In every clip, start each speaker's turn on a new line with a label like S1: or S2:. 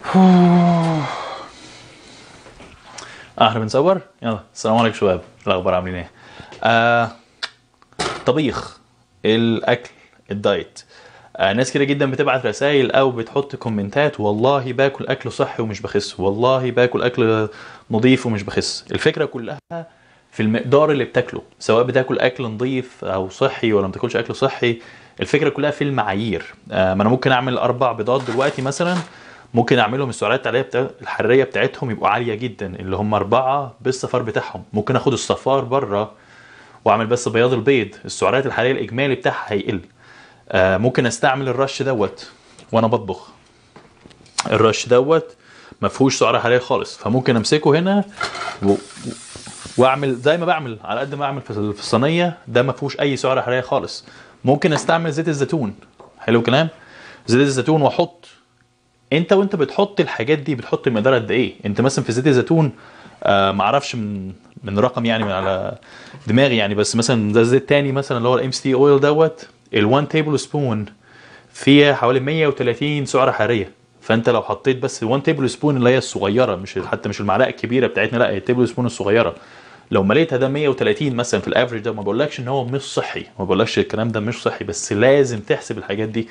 S1: احنا بنصور. يلا السلام عليكم شباب، الاخبار عاملين ايه؟ طبيخ، الاكل، ال diet. ناس كتير جدا بتبعت رسائل او بتحط كومنتات، والله باكل اكل صحي ومش بخس، والله باكل اكل نظيف ومش بخس. الفكرة كلها في المقدار اللي بتاكله، سواء بتاكل اكل نظيف او صحي ولا ما بتاكلش اكل صحي، الفكرة كلها في المعايير. ما انا ممكن اعمل 4 بيضات دلوقتي مثلا، ممكن اعملهم السعرات الحرارية بتاعتهم يبقوا عالية جدا، اللي هم 4 بالصفار بتاعهم. ممكن اخد الصفار بره واعمل بس بياض البيض، السعرات الحرارية الاجمالي بتاعها هيقل. ممكن استعمل الرش دوت وانا بطبخ، الرش دوت ما فيهوش سعرات حرارية خالص، فممكن امسكه هنا واعمل زي ما بعمل، على قد ما اعمل في الصينية، ده ما فيهوش اي سعره حرارية خالص. ممكن استعمل زيت الزيتون، حلو الكلام، زيت الزيتون واحط. انت وانت بتحط الحاجات دي بتحط مقدار قد ايه؟ انت مثلا في زيت الزيتون ما اعرفش من رقم يعني من على دماغي يعني، بس مثلا ده زيت تاني مثلا اللي هو ال MCT oil دوت، ال1 tablespoon فيها حوالي 130 سعره حرارية. فانت لو حطيت بس 1 tablespoon اللي هي الصغيرة، مش حتى مش المعلقة الكبيرة بتاعتنا، لا ال tablespoon الصغيرة، لو مليتها ده 130 مثلا في ال average ده، ما بقولكش ان هو مش صحي، ما بقولكش الكلام ده مش صحي، بس لازم تحسب الحاجات دي.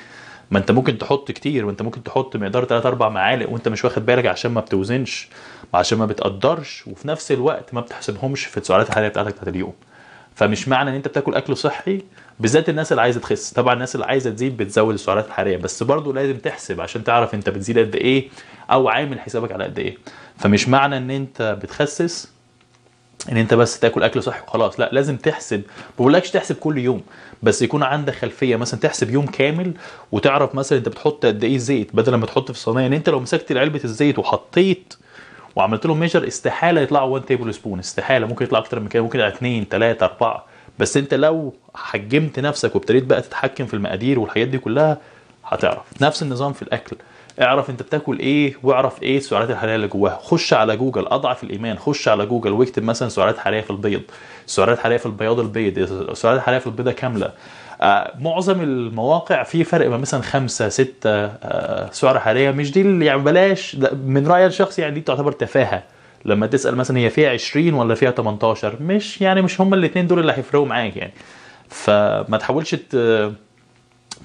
S1: ما انت ممكن تحط كتير، وانت ممكن تحط مقدار 3-4 معالق وانت مش واخد بالك، عشان ما بتوزنش، عشان ما بتقدرش، وفي نفس الوقت ما بتحسبهمش في السعرات الحرارية بتاعتك بتاعت اليوم. فمش معنى ان انت بتاكل اكل صحي، بالذات الناس اللي عايزه تخس، طبعا الناس اللي عايزه تزيد بتزود السعرات الحرارية، بس برضو لازم تحسب عشان تعرف انت بتزيد قد ايه او عامل حسابك على قد ايه. فمش معنى ان انت بتخسس ان انت بس تاكل اكل صحي وخلاص، لا لازم تحسب. ما بقولكش تحسب كل يوم، بس يكون عندك خلفية، مثلا تحسب يوم كامل وتعرف مثلا انت بتحط قد ايه زيت، بدل ما تحط في الصينية. ان انت لو مسكت علبة الزيت وحطيت وعملت لهم measure، استحالة يطلعوا 1 tablespoon، استحالة، ممكن يطلع اكتر من كده، ممكن يطلع 2 3 4. بس انت لو حجمت نفسك وابتديت بقى تتحكم في المقادير والحاجات دي كلها هتعرف. نفس النظام في الاكل، اعرف انت بتاكل ايه واعرف ايه السعرات الحرارية اللي جواها. خش على جوجل، اضعف الايمان، خش على جوجل واكتب مثلا سعرات حرارية في البيض، سعرات حرارية في البياض البيض، سعرات حرارية في البيضة كاملة. معظم المواقع في فرق ما مثلا 5 6 سعره حرارية، مش دي اللي يعني بلاش، من رايي الشخصي يعني دي تعتبر تفاهه. لما تسال مثلا هي فيها 20 ولا فيها 18، مش يعني مش هما الاثنين دول اللي هيفرقوا معاك يعني. فما تحاولش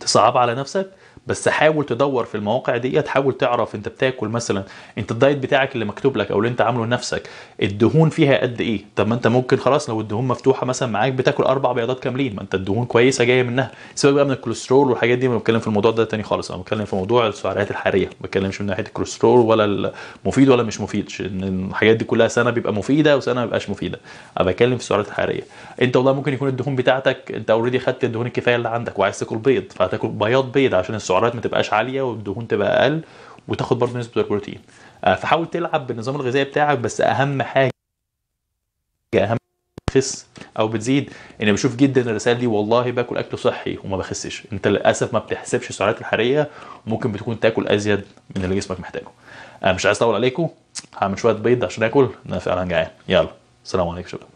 S1: تصعب على نفسك، بس حاول تدور في المواقع دي، حاول تعرف انت بتاكل مثلا، انت ال diet بتاعك اللي مكتوب لك او اللي انت عامله لنفسك الدهون فيها قد ايه. طب ما انت ممكن خلاص لو الدهون مفتوحة مثلا معاك بتاكل 4 بيضات كاملين، ما انت الدهون كويسة جاية منها. سيبك بقى من الكوليسترول والحاجات دي، ما بتكلم في الموضوع ده تاني خالص، انا بتكلم في موضوع السعرات الحرارية، ما بتكلمش من ناحية الكوليسترول ولا المفيد ولا مش مفيد، ان الحاجات دي كلها سنة بيبقى مفيدة وسنة ما بيبقاش مفيدة. انا بتكلم في السعرات الحرارية. انت والله ممكن يكون الدهون بتاعتك انت already خدت الدهون الكفاية اللي عندك وعايز تاكل بيض، فهتاكل بياض بيض عشان السعرات ما تبقاش عالية والدهون تبقى اقل وتاخد برضه نسبه البروتين. فحاول تلعب بالنظام الغذائي بتاعك، بس اهم حاجة، اهم تخس او بتزيد. انا بشوف جدا الرسائل دي، والله باكل اكل صحي وما بخسش. انت للاسف ما بتحسبش السعرات الحرارية، وممكن بتكون تاكل ازيد من اللي جسمك محتاجه. انا مش عايز اطول عليكم، هعمل شوية بيض عشان اكل، انا فعلا جعان. يلا السلام عليكم شباب.